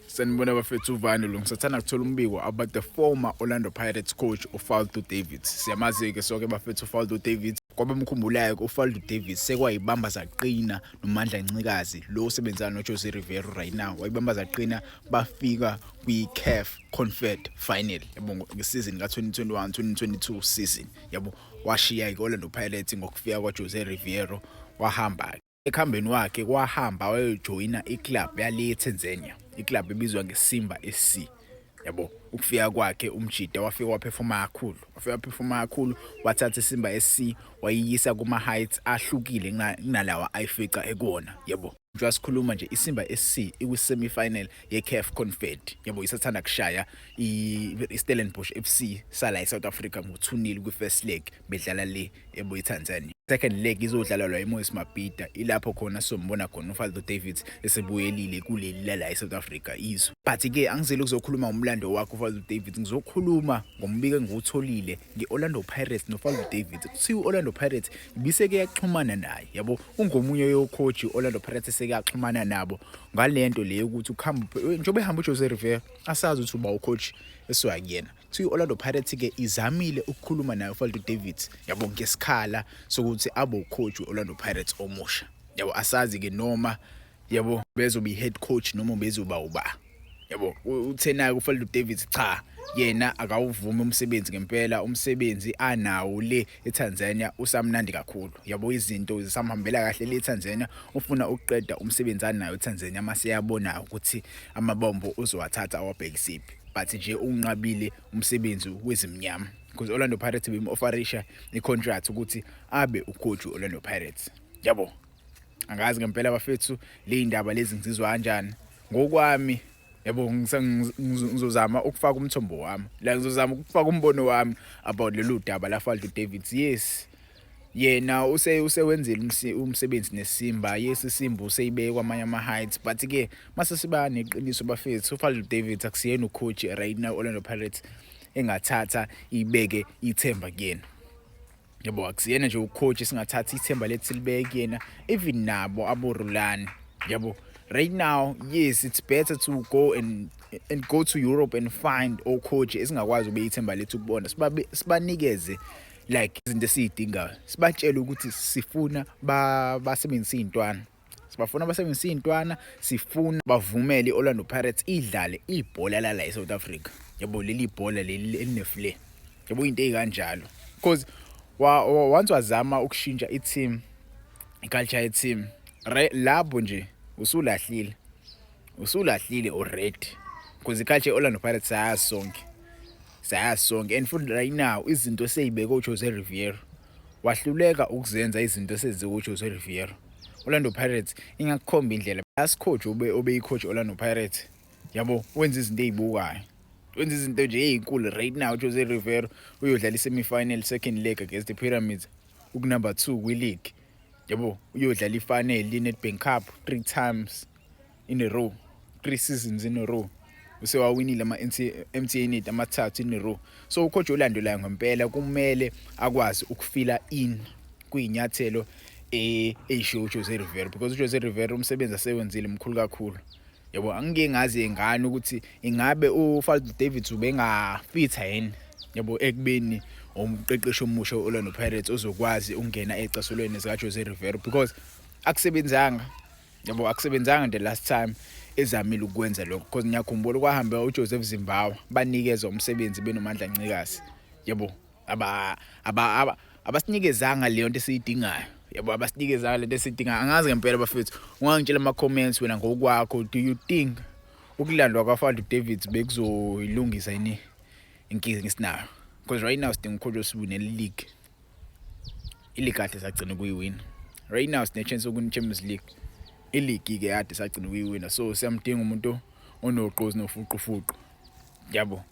Sanibona bafethu, uvani lo. Ngisathanda kuthola umbiko about the former Orlando Pirates coach uFaldo Davids. Siyamazi-ke sonke bafethu uFaldo Davids. Kwabamkhumbulayo uFaldo Davids sekwayibamba zaqina noMandla Ncikazi lo osebenzana noJose Riveiro right now. Wayibamba zaqina, bafika kwi-CAF Confed final, yabo, ngesizini ka-2021 2022 season, yabo. Washiya-ke Orlando Pirates ngokufika kwaJose Riveiro, wahamba. Ekuhambeni wakhe kwahamba wayojoyina iclub yale eTanzania, iclub ebizwa ngeSimba SC, yabo. Ukufika kwakhe umjida wafika waperforma kakhulu, wafika waperforma kakhulu, wathatha iSimba SC wayiyisa kuma heights ahlukile kunalawa ayifica ekuwona, yabo. Njengoba sikhuluma nje, iSimba SC ikwi-semi final ye-CAF Confed, yabo, isathanda kushaya i-Stellenbosch FC sala eSouth Africa ngo-2-0 kwi-first leg bedlala le, yabo, eTanzania. Second leg izodlalelwa eMoses Mabhida, ilapho khona sizombona khona uFaldo Davids esebuyelile kuleli lala eSouth Africa izwe. But ke angizeli ukuzokhuluma ngomlando wakhe uFaldo Davids, ngizokhuluma ngombiko engiwutholile nge-Orlando Pirates noFaldo Davids. Kuthiwa i-Orlando Pirates ibiseke yaxhumana naye, yabo, ungomunye yocoach i-Orlando Pirates eseke yaxhumana nabo ngalento le yokuthi ukuhamba njengoba ehamba uJose Riveiro, asazi ukuthi uba ucoach esuka kuyena. Kuthiwa i-Orlando Pirates ke izamile ukukhuluma naye uFaldo Davids, yabo, ngesikhala sokuthi abe ucoach we-Orlando Pirates omusha, yabo. Asazi ke noma, yabo, bezoba i-head coach noma bezoba uba, yabo. Uthena uFaldo Davids cha, yena akawuvumi umsebenzi ngempela, umsebenzi anawo le eTanzania usamnandi kakhulu, yabo, izinto zisamhambela kahle le eTanzania, ufuna ukuqeda umsebenzi anayo eTanzania mase yabona ukuthi amabombo uzowathatha awabhekisiphi. But nje unqabile umsebenzi wezimnyama because Orlando Pirates bim-offerisha i-contract ukuthi abe ucoach we-Orlando Pirates, yabo. Angazi ngempela bafethu le indaba lezi ngizizwa kanjani ngokwami, yabo. Ngizozama ukufaka umthombo wami la, ngizozama ukufaka umbono wami about lolu daba la Faldo Davids. Yes, yena usewenzile umsebenzi neSimba. Yes, iSimba useyibeke kwamanye ama-heights, but ke mase siba neqiniso bafethu, uFaldo Davids akusiyena ucoach right now Orlando Pirates engathatha ibeke ithemba kuyena, yabo. Akusiyena nje ucoach esingathatha ithemba lethu silibeke kuyena, even nabo aboRulani, yabo. Right now, yes, it's better to go and go to Europe and find ocoach esingakwazi ube ithemba lethu kubona, sibanikeze like izinto esiyidingayo, sibatshele ukuthi sifuna basebenzise iy'ntwana, sibafuna basebenzise iy'ntwana, sifuna bavumele i-Orlando Pirates idlale ibhola lala e-South Africa, yabo, leli bhola leli eline-flair, yabo, into ey'kanjalo. Because once wazama ukushintsha i-team, i-culture ye-team labo nje usulahlile, usulahlile already, because i-culture ye-Orlando Pirates sayazi sonke, sayazi sonke. And futhi right now izinto seyibeke uJose Riveiro, wahluleka ukuzenza izinto esenziwe uJose Riveiro. Orlando Pirates ingakukhomba indlela. Last coach ube obeyicoach Orlando Pirates, yabo, wenza izinto ezibukayo, wenza izinto nje ezinkulu. Right now Jose Riveiro uyodlala i-semi-final second leg against the Pyramids, ukunumber 2 kwi-league, yabo, uyodlala i-final i-Nedbank Cup three times in a row, three seasons in a row, usewawinile ama-MTN 8 amathathu in a row. So ucoach olandelayo ngempela kumele akwazi ukufilla in kuyinyathelo eyishiwo uJose Riveiro, because uJose Riveiro umsebenzi asewenzile mkhulu kakhulu, yabo. Angike ngazi ngani ukuthi ingabe uFaldo Davids ubengafitha yini, yabo, ekubeni umqeqeshi omusha we-Orlando Pirates ozokwazi ukungena ecasulweni zika Jose Riveiro, because akusebenzanga, yabo, akusebenzanga the last time ezamile ukwenza lokho, because ngiyakhumbula kwahamba uJoseph Zimbabwe, banikezwa umsebenzi benoMandla Ncikazi, yabo, aba abasinikezanga leyo nto esiyidingayo, yabo, abasinikezanga lento esiyidingayo. Angazi ngempela bafethu, ungangitshela ama comments wena ngokwakho, do you think ukulandwa kwaFaldo Davids bekuzoyilungisa yini inkinga esinayo? Because right now sidinga ucoach osiwinele league, i-league kahle sagcina ukuyiwina. Right now sine chance yokuwina i-Champions League, i-league ke kade sagcina ukuyiwina, so siyamdinga umuntu onoqozi nofuqufuqu, yabo.